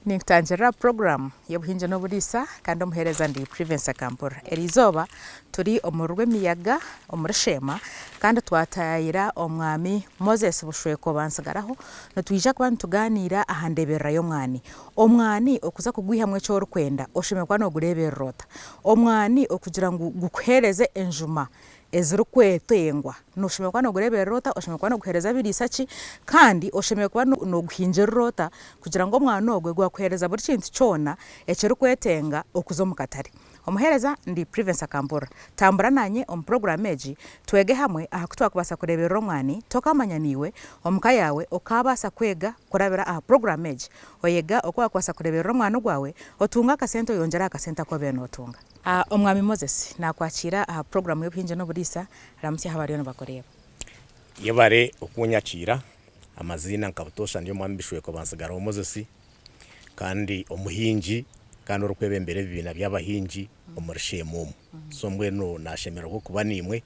Ninkutangirira puroguraamu y'obuhingi n'oburiisa kandi omuheereza ndi Privence Akampurira. Eriizooba turi omu Rwemiyaga omuri Sheema kandi twataayira Omwami Moses Bushweko Bansigaraho. Nitwija kuba nitugaaniira aha ndeeberera y'omwani. Omwani okuza kugwihamu eki orikwenda oshemereire kuba noogureeberera ota? Omwani okugira ngu gukuheereze enjuma ezirikwetengwa. Noshemereire kuba nogureeberera ota? Oshemereire kuba noguheereza biriisa ki? Kandi oshemereire kuba noguhingirira ota kugira ngu omwana ogwe gwakuheereza buri kintu kyona ekirikwetenga okuza omu katare? Omuheereza ndi Privence Akampurira. Tambura naanye omu puroguraamu egi twege hamwe aha ku twakubaasa kureeberera omwani tokamanya naiwe omu ka yaawe okaabaasa kwega kurabira aha puroguraamu egi. Oyega oku waakubaasa kureeberera omwani gwawe otunge akasente oyongyere aha kasente aku obaire nootunga. Omwami Moses naakwakiira aha puroguraamu y'obuhingi n'oburiisa. Ramutsya aha bariyo nibakureeba. Yebare okunyakiira. Amaziina nka butoosha ndi Omwami Bishweko Bansigaraho Moses kandi omuhingi kandi orikwebembera ebibiina by'abahingi omuri Sheema omu. So mbwenu nashemererwa okuba naimwe.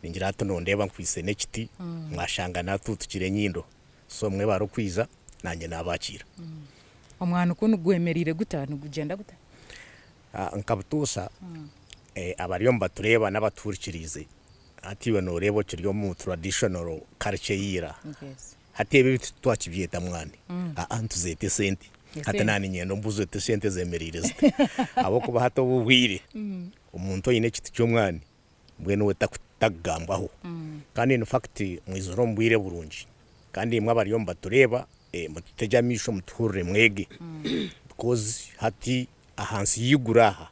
Ningira hati nondeeba nkwaitse n'ekiti mwashanga natuutukire enyindo. So mwebare okwija nanye nabakiira. Omwani ku nigwemereire guta? Nigugyenda guta? Nka butoosha abariyo nibatureeba n'abatuhurikiriize, hati iwe nooreeba okiri omu traditional culture eya ira, hati ebi ebi titwakibyeta mwani, aa nituzeeta esente. Hati naanye niinyenda ombuuze oti esente zemereire zita? Ahabw'okuba hati obu obwire, omuntu oine ekiti ky'omwani mbwenu we takugambwaho. Kandi in fact mwizire omu bwire burungi. Kandi imwe abariyo nibatureeba mututegye amaisho mutuhurire mwege because hati ahansi y'eiguru aha,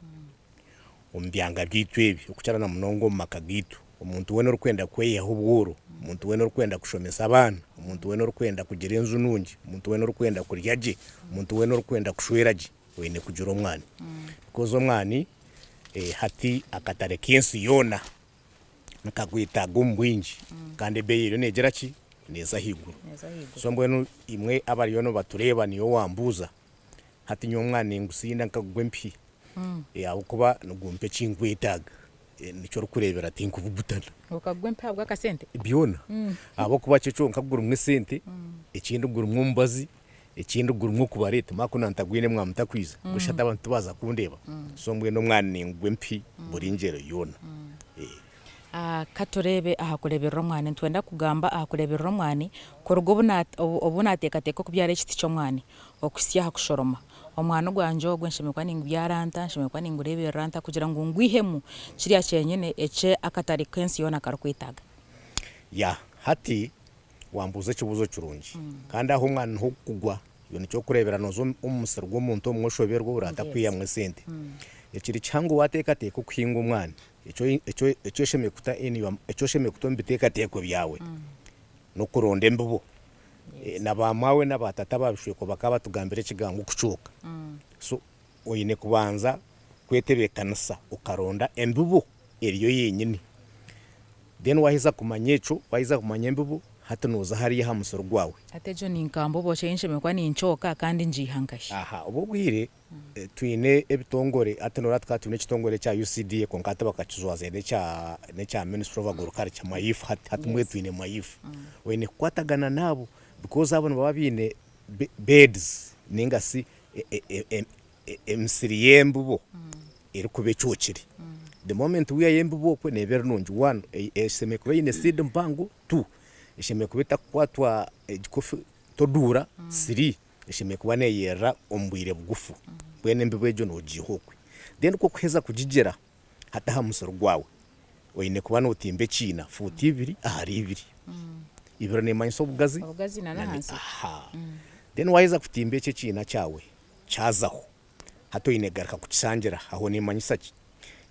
omu byanga byaitu ebi, okukira na munonga omu maka gaitu, omuntu weena orikwenda kweyihaho obworo, omuntu weena orikwenda kushomesa abaana, omuntu weena orikwenda kugira enju nungi, omuntu weena orikwenda kurya gye, omuntu weena orikwenda kushwera gye, oine kugira omwani. Because omwani hati akatare k'ensi yoona nikagwetaaga omu bwingi kandi ebeeyi eriyo neegira ki? Neeza ahaiguru. So mbwenu imwe abariyo nibatureeba niiwe wambuuza, Hati nyowe omwana ningusinda nkagugwa empihi ahabw'okuba nigumpa eki nkwetaaga. Nikyo orikureebera tinkubugutana. Okagugwa empihi ahabw'akasente? Byona. Ahabw'okuba kyo kyonka gurimu esente, ekindi gurimu omubazi, ekindi gurimu okubareeta. Manya ku naantagwine mwaba mutakwija, busha hati abantu tibaaza kundeeba. So mbwenu omwana ningugwa empihi buri ngyero yoona. Ka tureebe aha kureeberera omwani. Nitwenda kugamba aha kureeberera omwani kuruga obu naateekateeka okubyara ekiti ky'omwani okuhitsya aha kushoroma. Omwani gwangye ogwo nshemereire kuba ningubyara nta, nshemereire kuba ningureeberera nta kugira ngu ngwihemu kiriya kyenyine eki akatare k'ensi yoona karikwetaaga? Ya, hati wambuuza ekibuuzo kirungi. Kandi aho omwani niho gukugwa. Iwe nikyo orikureebera nooza omu musiri gw'omuntu omwe oshoberwe oratakwihamu esente. Ekiri kihango waateekateeka okuhinga omwani, Eki oshemereire kuta in your, eki oshemereire kuta omu biteekateeko byawe n'okuronda embibo. Na ba maawe na ba tata ba bishwekwa bakaba batugambira ekigambo okucooka. So oine kubanza kwetebeekanisa okaronda embibo eriyo yenyini. Then waaheza kumanya ekyo, waaheza kumanya embibo, hati nooza hariya aha musiri gwawe. Hati egyo ni nka mbibo ki ei nshemereire kuba nincooka kandi ngiiha nkahi? Aha, obu obwire Twine ebitongore, hati noreeba tukaba twine ekitongore ekya UCDA kwonka hati bakakijwazya n'ekya n'ekya Ministry of Agriculture, MAIF hati, hati mbwenu twine MAIF. Oine kukwatagana naabo because abo nibaba baine beds ninga shi emisiri y'embibo erikuba ecookire. The moment wiihayo embibo okwe neeba eri nungi, one eshemereire kuba eine seed mpango, two eshemereire kuba etakukwatwa egi coffee toduura, three Eshemereire kuba neeyerera omu bwire bugufu. Mbwenu embibo egyo noogiiha okwe. Then ku orikuheza kugigyera hati aha musiri gwawe, oine kuba nootimba ekiina fuuti ibiri ahari ibiri. Ibiri neemanyisa obugazi Obugazi na n'ahansi. Aha. Then waaheza kutimba ekyo ekiina kyawe kyazaho, hati oine kugaruka kukishangira. Aho neemanyisa ki?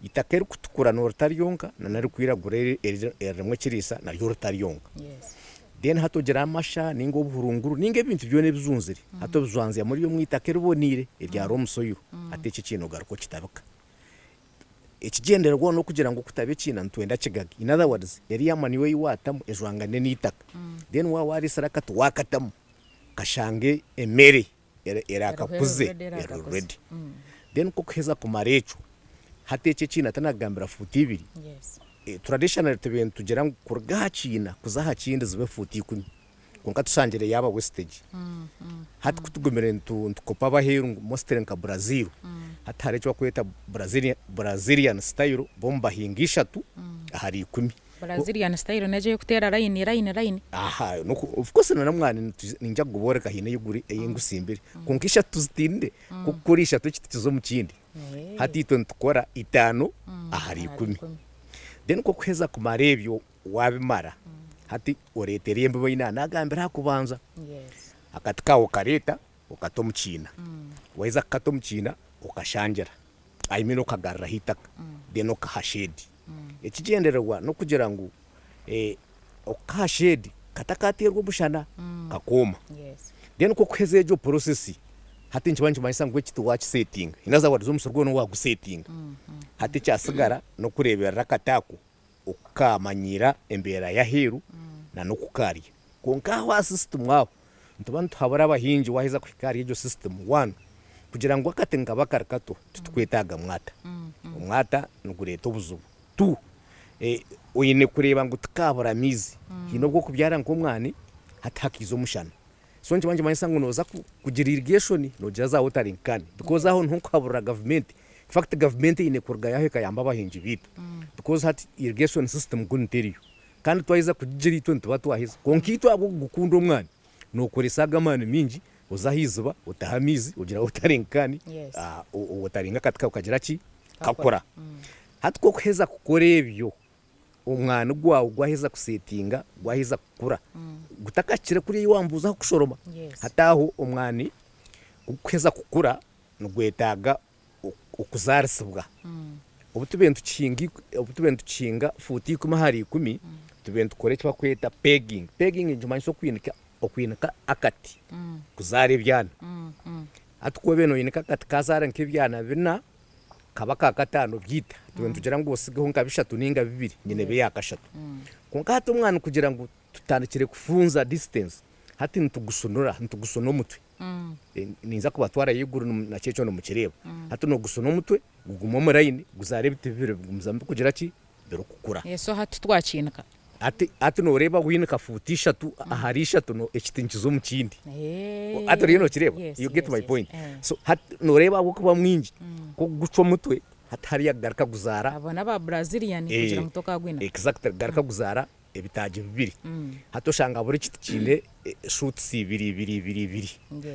Eitaka erikutukura noorita ryonka na n'erikwiragura eririmu ekiriisa naryo orita ryonka. Then hati ogira amasha ninga obuhurunguru ninga ebintu byona ebijunzire hati obijwanzya muri omu itaka eriboneire erya loam soil hati ekyo ekiina ogaruka okitabika. Ekigyendererwa n'okugira ngu okutaba ekiina nitwenda kigage in other words eriya manure ei waatamu ejwangane n'eitaka then waaba wareetsire akati waakatamu kashange emere erakakuze eri ready. Then ku okuheza kumara ekyo, hati ekyo ekiina tinakugambira fuuti ibiri, traditionally tubaire nitugira ngu kuruga aha kiina kuza aha kindi zibe fuuti ikumi. Kwonka tushangire yaaba wastage. Hati ku tugumire nitukopa ab'aheeru ngu mostly nka Brazil, hati hariho eki barikweta Brazilian style bo nibahinga ishatu ahari ikumi. Brazilian style n'egyo ey'okuteera layini layini layini? Aha, of course na n'omwani niinyija kugubooreka haine ei guri ei ngutsimbire. Kwonka ishatu tuzitiinire, ku okukora ishatu ekiti kiza omu kindi. Hati itwe nitukora itaano ahari ikumi. Then ku okuheza kumara ebyo Waabimara, hati oreeta eri embibo ei naanagambire aha kubanza. Akati kaawe okareeta okata omu kiina. Waaheza kukata omu kiina, okashangira, I mean okagaruraho eitaka, then okaha shade. Ekigyendererwa n'okugira ngu okaha shade katakateerwa omushana kakooma. Then ku orikuheza egyo process, hati nikiba nikimanyisa ngu ekiti waakisetinga. In other words omusiri gwona waagusetinga. Hati ekyatsigara n'okureeberera akati ako. okukamanyiira embeera y'aheeru na n'okukaarya. Kwonka aho aha sisitimu aho, nituba nituhabura abahingi waaheza kuhika ahari egyo sisitimu, one, kugira ngu akati nikaba kari kato, titukwetaaga mwata. Omwata nigureeta obuzibu. Two, oine kureeba ngu tikaabura maizi. Haine obu orikubyara nk'omwani, hati hakaija omushana. So nikiba nikimanyisa ngu nooza kugira irrigation, noogira za watering can because aho niho nkuhaburira gavumenti. In fact gavumenti eine kurugayo aho ekayamba abahingi baitu because hati irrigation system kunu teriyo. Kandi twaheza kugigira itwe nituba twaheza. Kwonka itwe ahabw'okugukunda omwani, nookoresa ago amaani maingi, oza aha iziba, otaha amaizi, ogira watering can, owataringa akati kaawe kagira ki? Kakura. Hati ku orikuheza kukora ebyo, omwani gwawe gwaheza kusetinga, gwaheza kukura, gutakahikire kuriya ei wambuuza ahu kushoroma, hati aho omwani ku gukuheza kukura nigwetaaga okuzaarisibwa. Obu tubaire nitukihinga, obu tubaire nitukihinga fuuti ikumi ahari ikumi, tubaire nitukora eki barikweta pegging. Pegging nikimanyisa okwinika okwinika akati kuzaara ebyana. Hati ku obaire noyinika akati kazaara nk'ebyana bina, kaba ka kataano obyita. Tubaire nitugira ngu osigeho nka bishatu nainga bibiri nyina ebe eya kashatu. Kwonka hati omwani kugira ngu tutandikire kufunza distance, hati nitugusunura, nitugusuna omutwe. Ninza kubatwarayo eiguru nakyo ekyo nimukireeba. Hati noogusuna omutwe guguma omu layini guzaara ebiti bibiri bigumizamu birikugira ki? Birikukura. So hati twakiinika. Hati hati nooreeba wiinika fuuti ishatu ahari ishatu ekiti nikiza omu kindi. Hati oriyo nookireeba? You get my point? So hati nooreeba ahabw'okuba mwingi, ku orikugucwa omutwe hati hariya kugaruka guzaara. Abo n'aba Brazilian kugira ngu tokagwina. Exactly kugaruka guzaara ebitaagi bibiri. Hati oshanga buri kiti kiine shoots ibiri ibiri ibiri ibiri.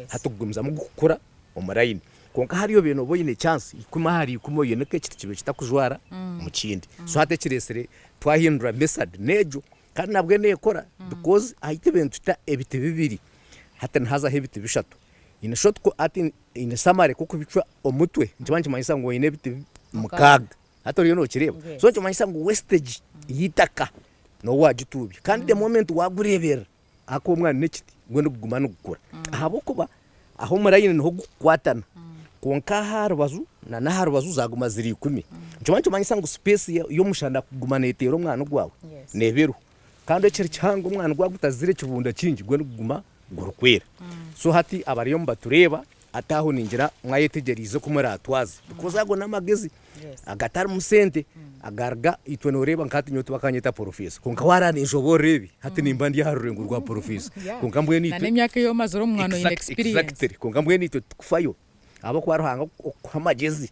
Hati gugumizamu gukukura omu layini. Kwonka hariya obaire nooba oine chance ikumi ahari ikumi oinike ekiti kibe kitakujwara omu kindi. So hati ekireetsire twahindura method n'egyo kandi nabwo neekora because ahu tubaire nituta ebiti bibiri hati nihazaho ebiti bishatu. In short hati in summary ku orikubicwa omutwe nikiba nikimanyisa ngu oine ebiti mukaaga. Hati oriyo nokireeba? So nikimanyisa ngu wastage y'eitaka nooba wagituubya. Kandi the moment waagureeberera, ahakuba omwana n'ekiti, gwo niguguma nigukura. Ahabw'okuba aho omu layini niho gukukwatana. Kwonka aha rubaju na n'aha rubaju zaaguma ziri ikumi. Nikiba nikimanyisa ngu space y'omushana kuguma neeteera omwani gwawe neeba eriho. Kandi ekiri kihango omwani gwaba gutazire ekibunda kingi gwo niguguma gurikwera. So hati abariyo nibatureeba hati aho ningira mwayetegyereize oku muraatwaze because ago n'amagezi agatarimu sente agaruga itwe nooreeba nka hati nyowe tibakanyeta porofeesa kwonka waaraaba ninshoboorora ebi hati nimba ndi aha rurengo rwa porofeesa kwonka mbwenu itwe N'emyaka ei omazire omu mwana oine experience. Exactly kwonka mbwenu itwe titukufayo ahabw'okuba Ruhanga okukuha amagezi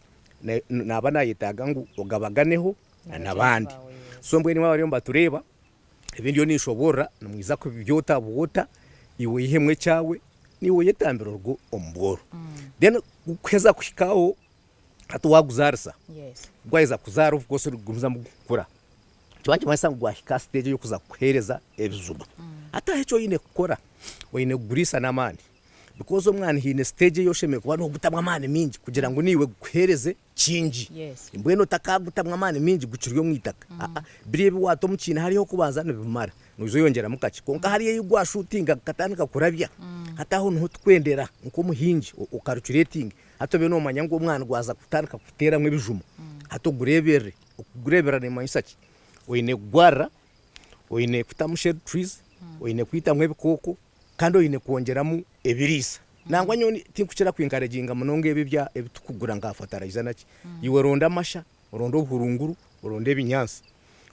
naaba nayetaaga ngu ogabaganeho n'abandi. So mbwenu imwe abariyo nibatureeba Ebi ndiyo ninshoboorora nimwija kubyota bwota, iwe oihemu ekyawe, naiwe oyetambire oruge omu bworo. Then kuheza kuhika aho, hati waaguzaarisa, gwaheza kuzaara of course nigugumizamu gukukura, nikiba nikimanyisa ngu gwahika aha siteegi ey'okuza kukuheereza ebijuma. Hati aho eki oine kukora, oine kuguriisa n'amaani because omwani haine siteegi ei oshemereire kuba noogutamu amaani maingi kugira ngu naiwe gukuheereze kingi. Mbwenu otakaagutamu amaani maingi gukiri omu itaka. Aa, biri ebi waata omu kiina hariya ah'okubanza nibimara, noija oyongyeramu kakye. Kwonka hariya ei gwashuutinga gukatandika kurabya, hati aho niho tukwendera nk'omuhingi okarucureetinga. Hati obe noomanya ngu omwani gwaza kutandika kuteeramu ebijuma, hati ogureeberere. Okugureeberera nikimanyisa ki? Oine kugwarira, oine kutamu shade trees, oine kwitamu ebikooko, kandi oine kwongyeramu ebiriisa. Nangwa nyowe tinkukira ku encouraginga munonga ebi ebya ebitukugura nka fertilizer naki. Iwe ronda amasha, oronde obuhurunguru, oronde ebinyaatsi.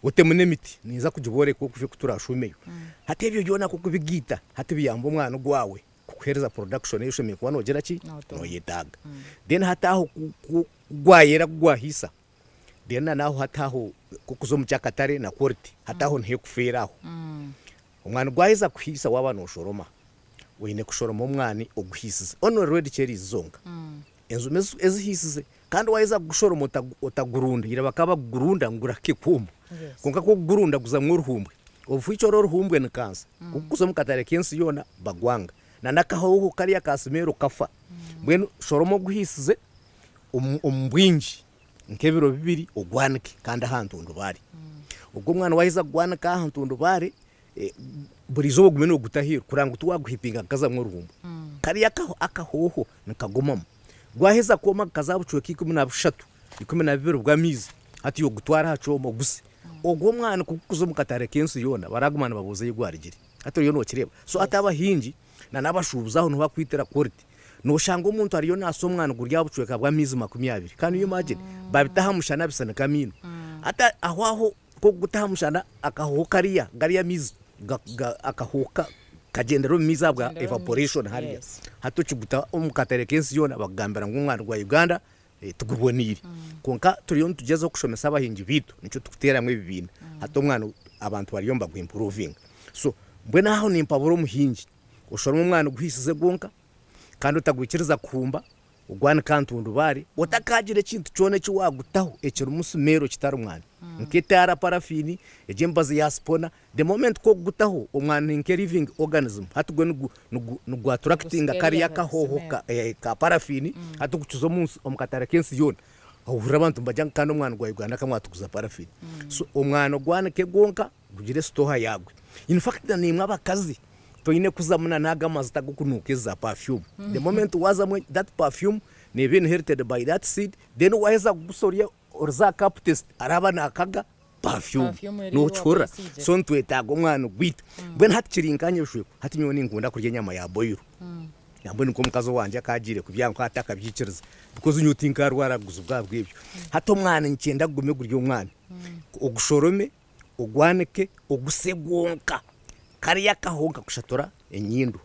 Otemu n'emiti, ninza kugibooreka oku ku turaashuumeyo. Hati ebyo byona ku okubigaita, hati biyamba omwana ogwawe kukuheereza production ei oshemereire kuba noogira ki? Nooyetaaga. Then hati aho ku ku gwayera ku gwahiisa, then na n'aho hati aho ku okuza omu ky'akatare na quality, hati aho niho ekufeera aho. Omwani gwaheza kuhiisa waaba nooshoroma, oine kushoroma omwani oguhiisize. Only red cherries zonka. Enjuma ezihiisize. Kandi waaheza kugushoroma otagurunda, ira bakaba bakugurunda ngu gurahike kwoma. Kwonka ku okugurunda guzamu oruhumbwe. Obufiica oruhumbwe ni kansa. Ku kukuza omu katare k'ensi yoona bagwanga. Na n'akahooho kariya ka simeero kafa. Mbwenu shoroma oguhiisize omu bwingi. nk'ebiro bibiri ogwanike kandi aha ntundubaare. Ogwo omwana waaheza kugwanika aha ntundubaare, buri izooba ogume nooguta aheeru kureba ngu tiwaaguhipinga gukazamu oruhumbu. Kariya akahooho nikagumamu. Gwaheza kwoma gukaza aha bucweka 13, 12 bw'amaizi, hati ogutware aha kyoma oguse. Ogwo omwana ku gurikuza omu katare k'ensi yoona, baraguma nibabuuza ei gwarugire. Hati oriyo nookireeba. So hati abahingi na n'abashuubuzi aho niho bakwitira quality. Noshanga omuntu ariyo nasa omwani guri aha bucweka bw'amaizi 20. Can you imagine? Babita aha mushana bisinika amaino. Hati aho aho k'okuguta aha mushana akahoho kariya gariya amaizi akahoho kagyendera omu maizi ahabwa evaporation hariya. Hati okiguta omu katare k'ensi yoona bakugambira ngu omwani gwa Uganda tiguboneire. Kwonka turiyo nitugyezaho kushomesa abahingi baitu nikyo turikuteeramu ebibiina. Hati omwani abantu bariyo nibagu improvinga. So mbwenu aho nimpabura omuhingi oshorome omwani guhiisize gwonka kandi otagwikiriza kuhumba, ogwanike aha ntundubaare, otakaagira ekintu kyona eki waagutaho ekirimu smell kitari mwani, nk'etaara, parafiini, egyo emibazi ya sipona, the moment ku okugutaho omwani ni nke living organism, hati gwo nigu attractinga kariya akahooho ka parafiini, hati gukiza omu katare k'ensi yoona, ohurira abantu nibagira ngu kandi omwani gwa Uganda ka mwatuguza parafiini. So omwani ogwanike gwonka gugire sitooha yaagwo. In fact na naimwe abakazi, Toine kuzamu na n'ago amajuta ag'okunuuka ezi za perfume. The moment waazamu that perfume neeba inherited by that seed then waaheza kugusa ori oriza aha cup test araaba naakaga perfume. Perfume eri ei Nookihurira? wakwesiigire. So nitwetaaga omwani gwaitu. Mbwenu hati kiri nkaanye ebishweko, hati nyowe ninkunda kurya enyama ya boilo. Nambwenu nk'omukazi owangye akaagiire kubyanga kwonka hati akabyikiriza because nyowe tinkaarwara buguzi bwabwo ebyo. Hati omwani nikyenda gugume guri omwani. Ogushorome. Ogwanike oguse gwonka. Kariya akahoho nkakushatura enyindo.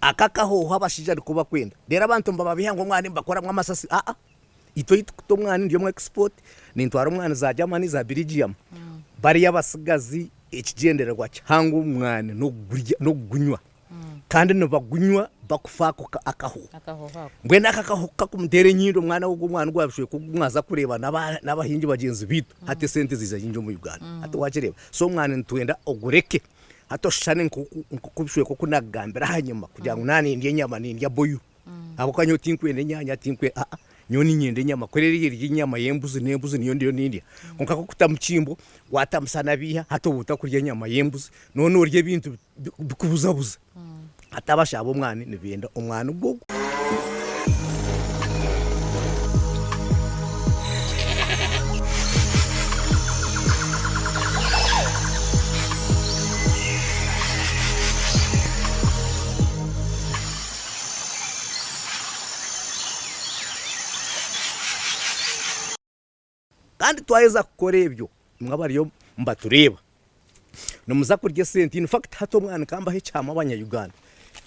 Aka akahoho abashaija niko bakwenda. Reero abantu nibababiha ngu omwani nibakoramu amasasi. Aa, itwe ei tukuta omwani ndi omu export, nintwara omwani za Germany, za Belgium. Bariya abatsigazi ekigyendererwa kihango omu mwani n'okugurya n'okugunywa. Kandi nibagunywa bakufa ako akahoho. Mbwenu ako akahoho ku kakumuteera enyindo omwana we ogwo omwana ogwa bishweka ogu mwaza kureeba n'abahingi bagyenzi baitu hati esente ziija nyingi omu Uganda. Hati waakireeba? So omwani nitwenda ogureke hati oshushane nk'oku bishweka oku naakugambira ahanyima kugira ngu naaba nindya enyama nindya boyo. Ahabw'okuba nyowe tinkwenda enyaanya tinkwenda aa nyowe niinyenda enyama kuri eri eri enyama y'embuzi n'embuzi niyo ndiyo nindya. Kwonka ku orikutamu mukimbo waatamu sanabiiha hati oba otakurya enyama y'embuzi nooba noorya ebintu bikubuzabuza. Hati abashaho b'omwani nibenda omwani gwo. Kandi twaheza kukora ebyo, imwe abariyo nibatureeba, nimuza kurya esente. In fact hati omwana ka mbahe ekihama abanya Uganda,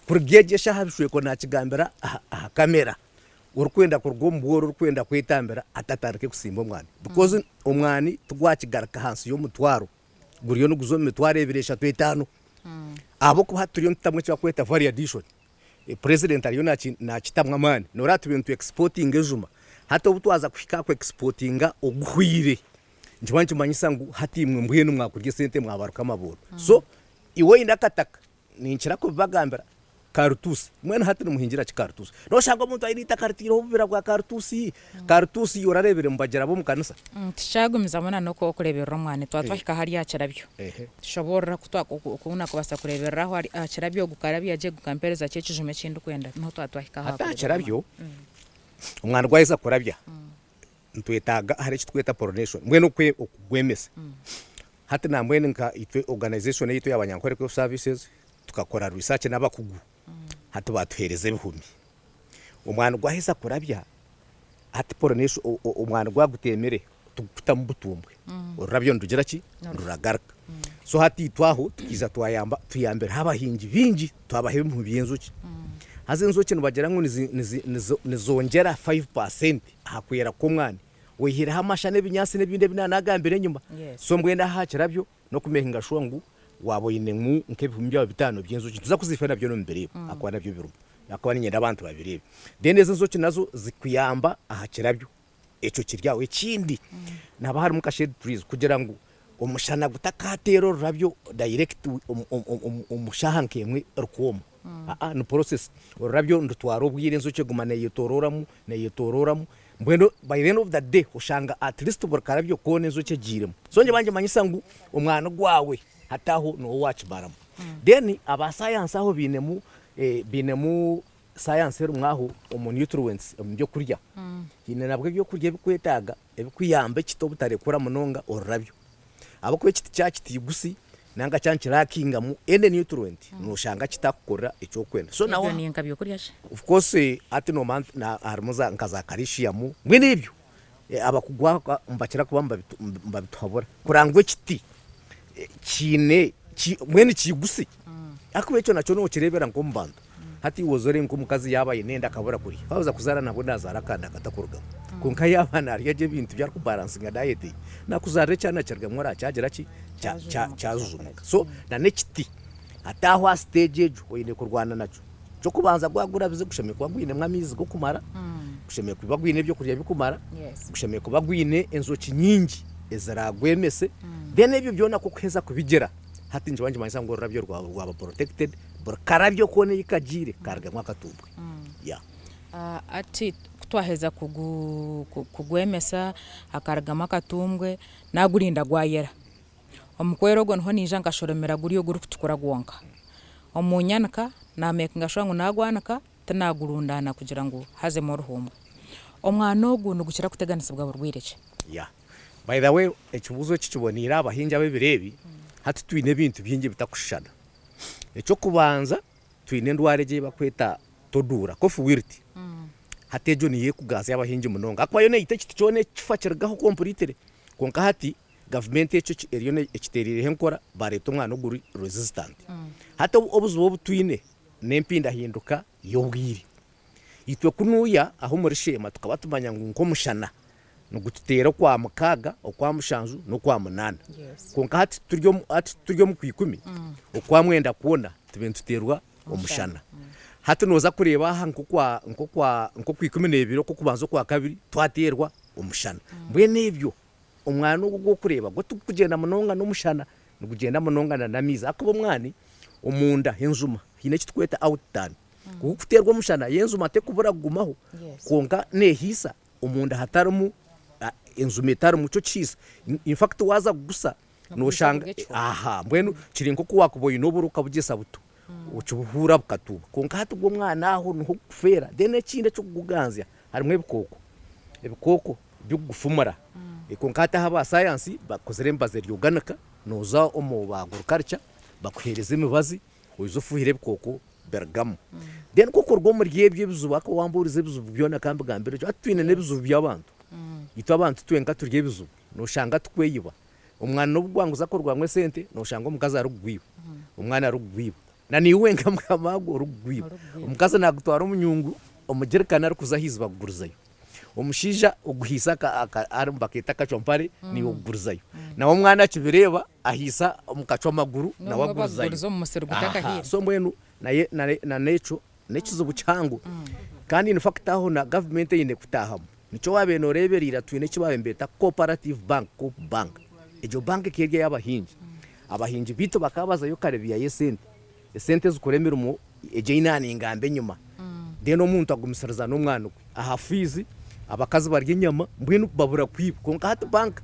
kuruga egyo eshaaha Bishwekwa nakigambira aha kamera, orikwenda kuruga omu bworo orikwenda kwetambira hati atandike kusimba omwani because omwani tigwakigaruka ahansi y'omutwaro, guriyo niguza omu mitwaro ebiri, eshatu, etaano ahabw'okuba hati turiyo nitutamu eki barikweta value addition. President ariyo nakitamu amaani. Noreeba tubaire nitu exportinga ejuma, hati obu twaza kuhika aha ku exportinga oguhwire, nikiba nikimanyisa ngu hati imwe mbwenu mwakurya esente mwabaruka amabooro. So iwe oine akataka, ninkira kubibagambira, karutuusi, mbwenu hati nimuhingira ki karutuusi? Noshanga omuntu aine eitaka ritaireho obubira bwa karutuusi, karutuusi iwe orareebire nibagira ab'omu kanisa? Tikyagumizamu na n'okureeberera omwana, twaba twahika hariya aha kirabyo. Shoboorora oku nakubaasa kureeberera aho aha kirabyo gukarabya gye gukampeereza ki ekijuma eki ndikwenda niho twaba twahika aha Hati aha kirabyo, omwana gwaheza kurabya, nitwetaaga hariho eki turikweta pollination mbwenu okugwemesa. Hati nambwenu nka itwe organization eyaitu eya Banyankore Crop Services tukakora research n'abakugu hati baatuheereza ebihumi. Omwani gwaheza kurabya, hati pollination omwani gwaba guteemire. Tikukutamu butumbwe, orurabyo nirugira ki? Ruragaruka. So hati itwe aho tukaija twayamba tuyambireho abahingi baingi twabaha ebimuri by'enjoki. Haza enjoki nibagira ngu nizongyera 5% aha kwera kw'omwani. Oihireho amasha n'ebinyaatsi n'ebindi ebi naanagambire enyima. So mbwenu aha kirabyo n'okumekinga shuwa ngu waaba oinemu nk'ebihumi byawe bitaano by'enjoki. Nituza kuziifa nabyo n'omubireeba ahakuba nabyo birimu. Ahakuba niinyenda abantu babireebe. Then ezo enjoki nazo zikuyamba aha kirabyo. Ekyo kiri aho. Ekindi nihaba harimu nka shade trees kugira ngu omushana gutakateera orurabyo direct omu shaaha nk'emwe rukooma. Aa ni process. Orurabyo nirutwara obwire enjoki eguma neeyetoorooramu, neeyetoorooramu mbwenu by the end of the day oshanga at least buri karabyo koona enjoki egiiremu. So nyowe nibamanyisa ngu omwani gwawe hati aho niiwe waakimaramu. Then aba sayansi aho bainemu bainemu Sayansi erimu aho omu nutrients omu by'okurya. Haine nabwo eby'okurya ebikwetaaga ebikuyamba ekiti obutarekura munonga orurabyo. Ahabw'okuba ekiti kyaba kitiigusi nanga kyaba nikirakingamu any nutrient noshanga kitakukorera eki orikwenda. So nawe Ebyo ni nka by'okurya ki? Of course hati nomanya harimu nka za calcium mbwenu ebyo abakugu nibakira kuba nibabituhabura kureba ngu ekiti kiine mbwenu kiiguse ahakuba ekyo nakyo nokireebera nk'omu bantu. Hati iwe oza oreebe nk'omukazi yaaba aine enda akabura kurya, waaza kuzaara nabwo naazaara akaana katakurugamu. Kwonka yaaba naarya gye ebintu bi arikubaransinga dayeti ye, naakuzaarira ekyana kirugamu oraakyaagira ki? Kyajujumuka. So n'ekiti hati aho aha siteegi egyo oine kurwana nakyo. Eky'okubanza gwaba gurabize gushemereire kuba gwinemu amaizi g'okumara, gushemereire kuba gwine ebyokurya birikumara, gushemereire kuba gwine enjoki nyingi eziraagwemese, then ebyo byona ku orikuheza kubigira, hati nikiba nikimanyisa ngu orurabyo rwawe rwaba protected, buri karabyo koona ei kagiire karugamu akatumbwe. Yeah. Hati ku twaheza kugwemesa hakarugamu akatumbwe, naagurinda gwayera. Omu kwera ogwo niho naija nkashoromera guri ogurikutukura gwonka. Omu nyanika naamekinga shuwa ngu naagwanika tinaagurundaana kugira ngu hazemu oruhumbwe. Omwana ogu nigukira kuteganisibwa burwaire ki? Yeah. By the way, ekibuuzo eki kiboneire aha bahingi ab'ebiro ebi, hati twine ebintu bingi ebitakushushana. Eky'okubanza, twine endwara egi ei barikweta toduura, coffee wilt. Hati egyo niyo erikuganzya abahingi munonga ahakuba yo neita ekiti kyona ekifa kirugaho completely. Kwonka hati Gavumenti ekyo eriyo ekitereireho enkora bareeta omwana oguri resistant. Hati obuzibu obu twine n'empindahinduka y'obwire. Itwe kunuya aha omuri Sheema tukaba tumanya ngu nk'omushana nigututeera okwa mukaaga, okwa mushanju n'okwa munaana. Kwonka hati hati turi omu kwikumi, okwa mwenda kwona tube nituteerwa omushana. Hati nooza kureeba aha nk'okwa nk'okwa nk'okwikumi n'ebiri okw'okubanza okwakabiri twateerwa omushana. Mbwenu ebyo Omwani ogu ogw'okureeba gwo tigurikugyenda munonga n'omushana, nigugyenda munonga n'amaizi ahakuba omwani omunda enjuma haine eki turikweta out turn. Ku gurikuteerwa omushana yo enjuma terikubura kugumaho kwonka neehiisa omunda hatarimu enjuma etarimu nikyo kihiisa. In fact waaza kugusa nooshanga aha mbwenu kiri nk'oku waakuba oine oburo okabugyesa buto okibuhuura bukatuuba kwonka hati gwo omwani aho niho gukufeera. Then ekindi ekirikuguganzya harimu ebikooko, ebikooko by'okugufumura. Kwonka hati aha aba sayansi bakozire emibazi eri organic, nooza omu ba agriculture bakuheereza emibazi oije ofuhire ebikooko birugamu. Then ku okuruga omuri ebyo ebizibu ahakuba wambuurize ebizibu byona ka mbigambire gye, hati twine n'ebizibu by'abantu. Itwe abantu twenka turi ebizibu, nooshanga tukweyiba. Omwana n'obu gwanguza kurugamu esente, nooshanga omukazi arikugwiba, omwana arikugwiba. Na naiwe wenka mukama waagwo orikugwiba. Omukazi naagutwara omu nyungu, omu jerikani arikuza aha iziba kugurizayo. Omushaija oguhaisa nibakeeta akacwampare naiwe ogugurizayo. Nawe omwana akibireeba ahaisa omu kacwamaguru nawe agurizayo. So mbwenu n'ekyo n'ekizibu kihango kandi in fact aho na gavumenti eine kutaahamu. Nikyo waabaire nooreebera ira twine eki baabaire nibeeta cooperative bank, coop bank. Egyo banka ekaba eri ey'abahingi. Abahingi baitu bakaba bazayo kare baihayo esente, esente zikora emirimo egyo ei naaningamba enyima. Then omuntu agumisiriza n'omwana gwe aha fiizi, abakazi barya enyama, mbwenu babura kwiba. Kwonka hati banka,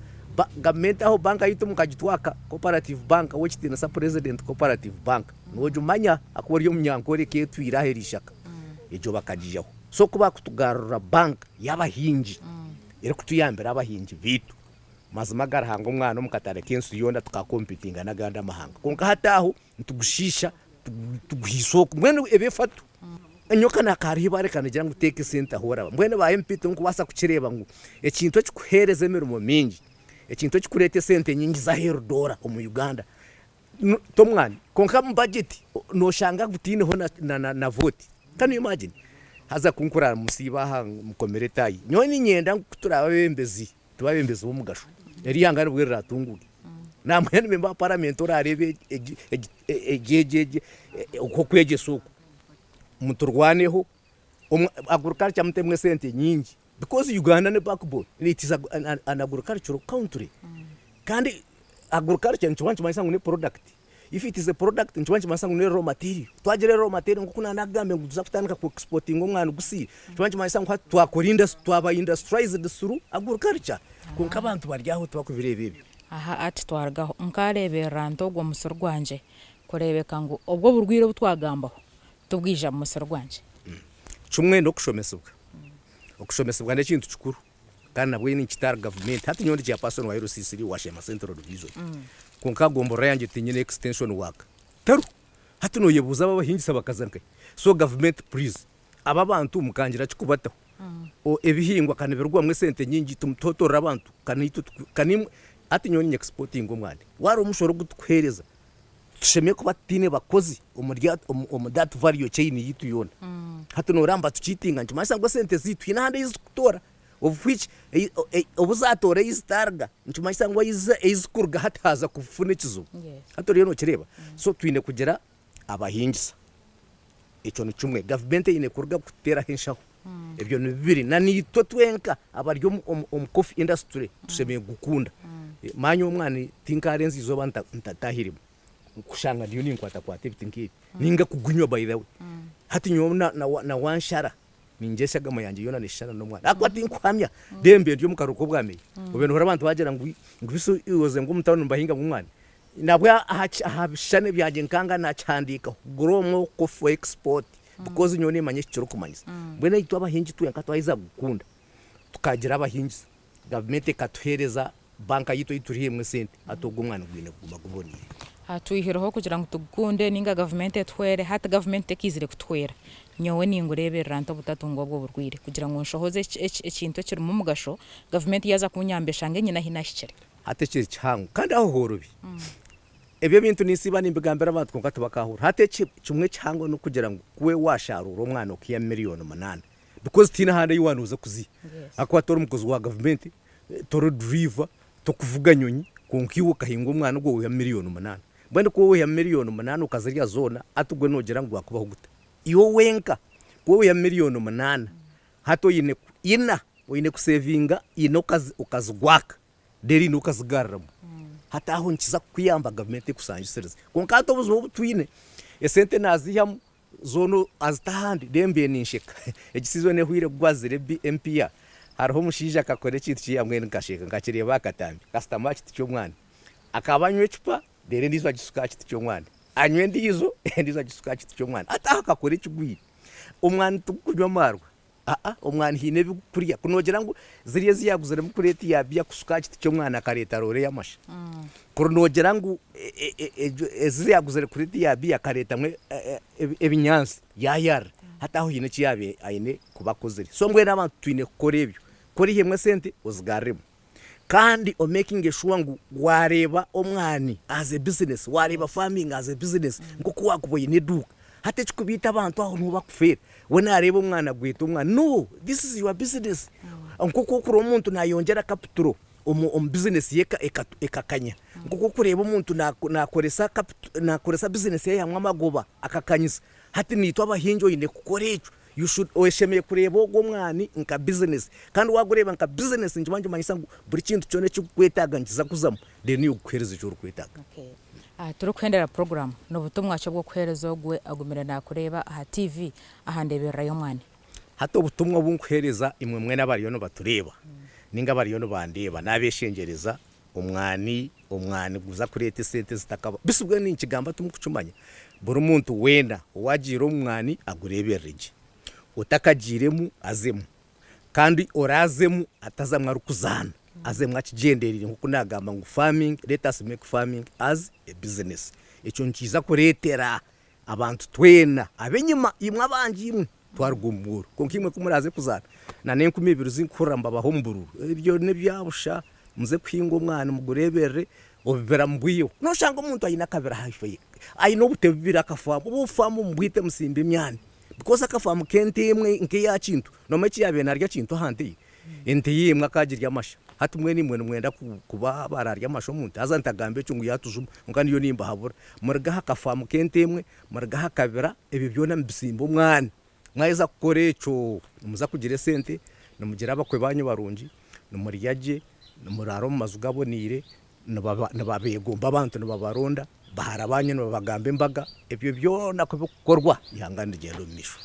gavumenti aho banka yaitu mukagitwaka, cooperative bank, ow'ekitiinisa president cooperative bank, noogimanya ahakuba ori omunyankore ekaba etwire aha erishaka, egyo bakagiihaho. So ku baakutugarurira banka y'abahingi erikutuyambira abahingi baitu, Mazima aga Ruhanga omwana omu katare k'ensi yoona tukakompitinga n'agandi amahanga. Kwonka hati aho nitugushiisha, tuguhaisa oku. Mbwenu eba efatu. Nyowe ka nakaruha eibaare kanigira ngu teeka esente ahu oraba. Mbwenu ba MP timukubaasa kukireeba ngu ekintu ekikuheereza emirimo mingi, ekintu ekikureeta esente nyingi z'aheeru doora omu Uganda t'omwani. Kwonka omu budget noshanga gutaineho na vote. Can you imagine? Haza ku nkuramusiiba aha mukomere etaayi. Nyowe niinyenda ngu ku turaabe abeebembezi, tube abeebembezi b'omugasho. Eri ihanga nibwo riratunguuke. Nambwenu member wa parliament oraareebe egi egi egi egi oku okwegyesa oku, muturwaneho, agriculture mutemu esente nyingi because Uganda ni backbone, it is an agricultural country kandi agriculture nikiba nikimanyisa ngu ni product, if it is a product nikiba nikimanyisa ngu ni raw material, twagira raw material nkoku naanagambire ngu nituza kutandika ku exportinga omwani gusiire, nikiba nikimanyisa ngu hati twakora twaba industrialized through agriculture kwonka abantu bari aho tibakubireeba ebyo. Aha ati twarugaho nkaareeberera nta ogwo musiri gwangye kureebeka ngu obwo oburwaire obu twagambaho tibwija mu musiri gwangye. Kimwe n'okushomesibwa. Okushomesibwa n'ekintu kikuru kandi nabwo ninkita ahari gavumenti. Hati nyowe ndi chairperson wa LC3 wa Sheema Central Division kwonka gomborora yangye tinyine extension worker. Teriho. Hati noyebuuza abo abahingisa bakaza nkahi? So gavumenti puriizi aba abantu mukangira ki kubataho? Ebihingwa ka nibirugwamu esente nyingi timutuhotorera abantu ka naitwe ka naimwe hati nyowe ninye exportinga omwani. Wareeba omushoro ogu tukuheereza Tushemereire kuba tutaine bakozi omuri omu that value chain yaitu yoona. Hati noreeba nibatucheatinga nikimanyisa ngu esente zaitu haine ahandi ahu zirikutoora of which obu zatoora ahu zitariga nikimanyisa ngu ahu zirikuruga hati haaza kufuna ekizibu. Hati oriyo nokireeba? So twine kugira abahingisa ekyo nikimwe. Gavumenti eine kuruga kututeeraho enshaho ebyo nibibiri. Na naitwe twenka abari omu coffee industry tushemereire kugukunda. Manya omwana tinkarenze eizooba ntatahiremu kushanga ndiyo ninkwatakwata ebiti nk'ebi ninga kugunywa by the way. Hati nyowe na wanshara ningira eshagama yangye yoona neshushana n'omwana ahakuba tinkuhamya then mbe ndi omu karuho k'obwa meeya. Obe nohurira abantu bagira ngu bisi iwe ngu omu tawuni nibahingamu omwani. Nabwe aha bishushani byangye nkanga nakihandiikaho grow more coffee for export because nyowe nimanya eki kirikumanyisa. Mbwenu itwe abahingi twenka twaheza kugukunda tukagira abahingisa, gavumenti ekatuheereza banka yaitu ei turihamu esente hati ogwo omwani gwine kuguma guboneire. Twihireho kugira ngu tugukunde ninga gavumenti etuhwere, hati gavumenti tekiizire kutuhwera. Nyowe ningureeberera nta obutatunga obwo burwaire kugira ngu nshohoze ekintu ekirimu omugasho, gavumenti yaaza kunyamba eshange nyine ahi nahikire. Hati ekiri kihango kandi aho hoorobi. Ebyo ebintu ninsiiba nimbigambira abantu kwonka tibakaahurira. Hati eki kimwe ekihango n'okugira ngu ku we waasharuura omwana okaiha miriyoni munaana because tihaine ahandi ahi waanooza kuziiha ahakuba tori mukozi wa gavumenti, tori duriiva, torikuvuga nyonyi kwonka iwe okahinga omwana ogwo waiha miriyoni munaana. Mbwenu ku waiha miriyoni munaana okazirya zoona hati gwe noogira ngu gwakubaho guta? Iwe wenka ku waiha miriyoni munaana hati oine ina oine kusevinga ina okazigwaka. Reero eine okazigaruramu. Hati aho nikiza kukuyamba gavumenti ekusangisirize. Kwonka hati obuzibu obu twine, esente naaziihamu zoona azita ahandi reero mbiire ninsheka. Egi siizoni ehweire ku gwazire empiiha, hariho omushaija akakora ekintu ki mbwenu nkasheka nkakireeba aha katambi, akashutama aha kiti ky'omwana. Akaba anywa ecupa reero endiijo agishuka aha kiti ky'omwana, anywa endiijo, endiijo agishuka aha kiti ky'omwana. Hati aho akakora ekigwire. Omwani tigukunywa amaarwa. Aa, omwana haine ebi kurya. Ku noogira ngu ziriya ezi yaaguziremu kureeti ya biya kushuka aha kiti ky'omwana akareeta roore y'amasha. Kuri noogira ngu egyo ezi yaaguzire kureeti ya biya akareetamu ebinyaatsi yaayarira, hati aho haine eki yaabaire aine kuba akozire. So mbwenu abantu twine kukora ebyo. Ku oriihemu esente ozigaruremu. Kandi omekinge shuwa ngu waareeba omwani as a business, waareeba farming as a business nk'oku waakuba oine eduuka. Hati ekikubiita abantu aho niho bakufeera. We naareeba omwani agweta omwani. No! This is your business. Nk'oku orikureeba omuntu naayongyera capital omu business ye ekakanya, nk'oku orikureeba omuntu naakoresa capital naakoresa business ye aihamu amagoba akakanyisa. Hati naitwe abahingi oine kukora ekyo. You should oshemereire kureeba ogwo omwani nka business kandi wagureeba nka business nikiba nikimanyisa ngu buri kintu kyona ekirikukwetaaga nikiza kuzamu then iwe kukuheereza eki orikwetaaga. Okay. Turikuhendera puroguraamu, n'obutumwa ki obw'okuheereza ogwe agumire naakureeba aha TV aha ndeeberera y'omwani? Hati obutumwa obu nkuheereza imwe mwena abariyo nibatureeba ninga abariyo nibandeeba nabeshengyereza omwani omwani guza kureeta esente ezitakaba bisi mbwenu ninkigamba timukukimanya buri muntu weena owagiire omu mwani agureeberere gye otakagiiremu azemu kandi oraazemu atazamu arikuzaana azemu akigyendereire nk'oku naagamba ngu farming let us make farming as a business ekyo nikiija kureetera abantu twena ab'enyima imwe abangye imwe. Twaruga omu bworo. Kwonka imwe ku muraaze kuzaara na n'enkumi ibiri zinkuhurira nibabaha omu bururu, ebyo n'ebya busha. Muze kuhinga omwani mugureeberere, obubira mubwiheho. Noshanga omuntu aine akabira haihi ye, aine obute bubiri akafaamu, obu obufaamu mubwite musimbe emyani because akafaamu k'ente emwe nk'eya Kintu, noomanya eki yaabaire naarya Kintu aha nte ye? Ente ye emwe akaagirya amasha. Hati mbwenu imwe nimwenda kuba baraarya amasha omu nte? Haza ntagamba ekyo ngu yaatujuma, kwonka ndiyo nimbahabura. Muruge aha kafaamu k'ente emwe, muruge aha kabira, ebyo byona mubisimbe omwani. Mwaheza kukora ekyo, nimuza kugira esente, nimugira abakwe baanyu barungi, nimurya gye, nimuraara omu maju gaboneire, nibabeegomba abantu nibabaronda, bahara baanyu nibabagamba embaga, ebyo byona ku birikukorwa eihanga nirigyenda omu maisho.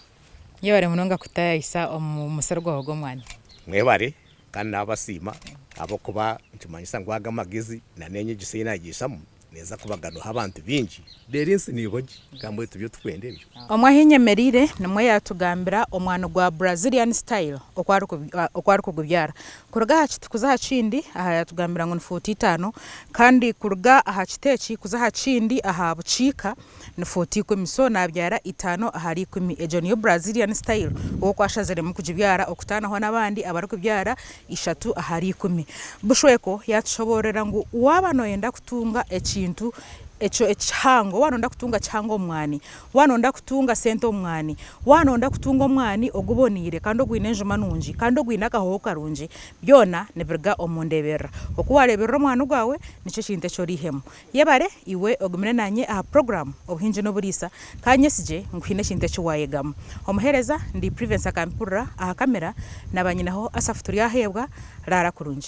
Yebare munonga kutayayisa omu musiri gwawe gw'omwani. Mwebare kandi nabasiima ahabw'okuba nikimanyisa ngu aga amagezi na n'enyegyesa ei naagyesamu neeza kubaganoho abantu baingi reero ensi neeba gye kandi mbwenu tibyo turikwenda ebyo. Omwe ahu nyemereire nimwo yaatugambira omwani gwa Brazilian style oku arikugubyara. Kuruga aha kiti kuza aha kindi aha yaatugambira ngu ni fuuti itaano kandi kuruga aha kiti eki kuza aha kindi aha bukiika ni fuuti ikumi. So naabyara itaano ahari ikumi. Egyo niyo Brazilian style we oku ashaziremu kugibyara okutaanaho n'abandi abarikubyara ishatu ahari ikumi. Bushweko yaatushoboororera ngu waaba nooyenda kutunga ekintu ekyo ekihango, waaba nooyenda kutunga kihango omu mwani, waaba nooyenda kutunga sente omu mwani, waaba nooyenda kutunga omwani oguboneire kandi ogwine enjuma nungi kandi ogwine akahooho karungi, byona nibiruga omu ndeeberera. Oku waareeberera omwani gwawe nikyo kintu eki oriihemu. Yebare iwe ogumire naanye aha puroguraamu Obuhingi n'Oburiisa. Ka nyesigye ngu haine ekintu eki waayegamu. Omuheereza ndi Privence Akampurira aha kamera na banyinaho Asaph Turyaheebwa. Raara kurungi.